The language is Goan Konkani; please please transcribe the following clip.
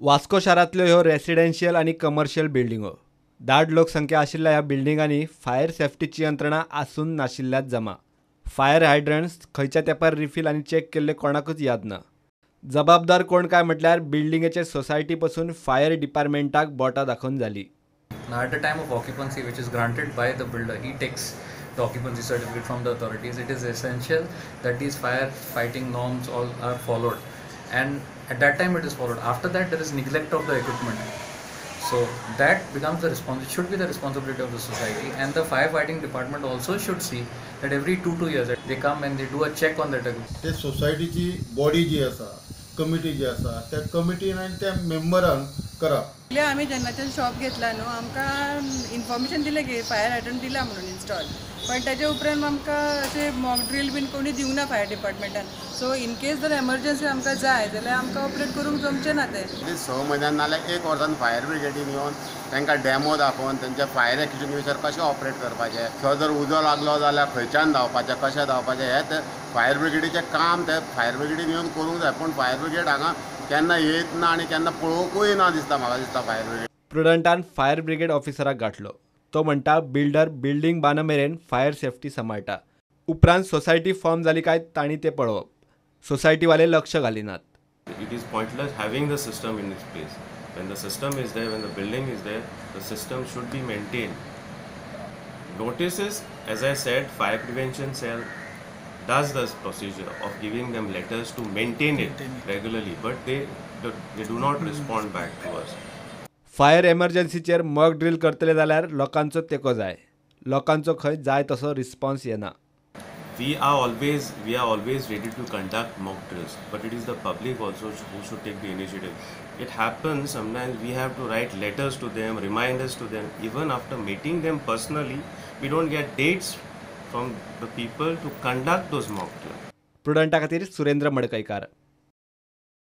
वास्को शारांतल्यो ह्यो रेसिडेन्शियल आनी कमर्शियल बिल्डिंगो. दाट लोकसंख्या आशिल्ल्या ह्या बिल्डिंगांनी फायर सेफ्टीची यंत्रणा आसून नाशिल्ल्यात जमा. फायर हायड्रंट्स खंयच्या तेंपार रिफील आनी चॅक केल्ले कोणाकूच याद ना. जबाबदार कोण काय म्हटल्यार बिल्डिंगेचे सोसायटी पसून फायर डिपार्टमेंटाक बोटां दाखोवन जाली. Now at the time of occupancy, which is granted by the builder, he takes the occupancy certificate from the authorities. It is essential that these fire fighting norms all are followed, and at that time it is followed. After that there is neglect of the equipment, so that becomes the response. It should be the responsibility of the society, and the firefighting department also should see that every 2 years they come and they do a check on that equipment. ते सोसायटीची बॉडी जी आसा, कमिटी जी आसा, त्या कमिटीन आनी त्या मेंबरान करप. पयलीं आमी जेन्नाच्यान शॉप घेतला न्हू, आमकां इन्फॉर्मेशन दिलें की फायर हायड्रंट दिला म्हणून इन्स्टॉल, पण ताजे उपरांत आमकां अशें मॉक ड्रील बीन कोणी दिवना फायर डिपार्टमेंटान. सो इन केस जर एमर्जन्सी आमकां जाय जाल्यार आमकां ऑपरेट करूंक जमचें ना तें. 6 म्हयन्यान नाल्यार 1 वर्सान फायर ब्रिगेडीन येवन तांकां डॅमो दाखोवन तेंचे फायर एक्सटिंग्विशर कशें ऑपरेट करपाचें, थंय जर उजो लागलो जाल्यार खंयच्यान धांवपाचें, कशें धांवपाचें, हें ते फायर ब्रिगेडीचें काम ते फायर ब्रिगेडीन येवन करूंक जाय. पूण फायर ब्रिगेड हांगा केन्ना येत ना आनी केन्ना पळोवंकूय ना दिसता, म्हाका दिसता फायर ब्रिगेड. प्रुडंटान फायर ब्रिगेड ऑफिसराक गांठलो. तो म्हणटा बिल्डर बिल्डींग बांद मेरेन फायर सेफ्टी सांबाळटा, उपरांत सोसायटी फॉर्म जाली काय तांणी तें पळोवप. सोसायटीवाले लक्ष घालिनात. It is pointless having the system in its place. When the system is there, when the building is there, the system should be maintained. Notices, as I said, fire prevention cell does this procedure of giving them letters to maintain it regularly, but they do not respond back to us. Fire एमर्जन्सीचेर mock drill करतले जाल्यार लोकांचो तेंको जाय. लोकांचो खंय जाय तसो रिस्पॉन्स येना. We are always ready to conduct mock drills, but it is the public also who should take the initiative. It happens sometimes we have to write letters to them, reminders to them. Even after meeting them personally, we don't get dates from the people to conduct those mock drills. प्रुडंटा खातीर सुरेंद्र मडकयकार.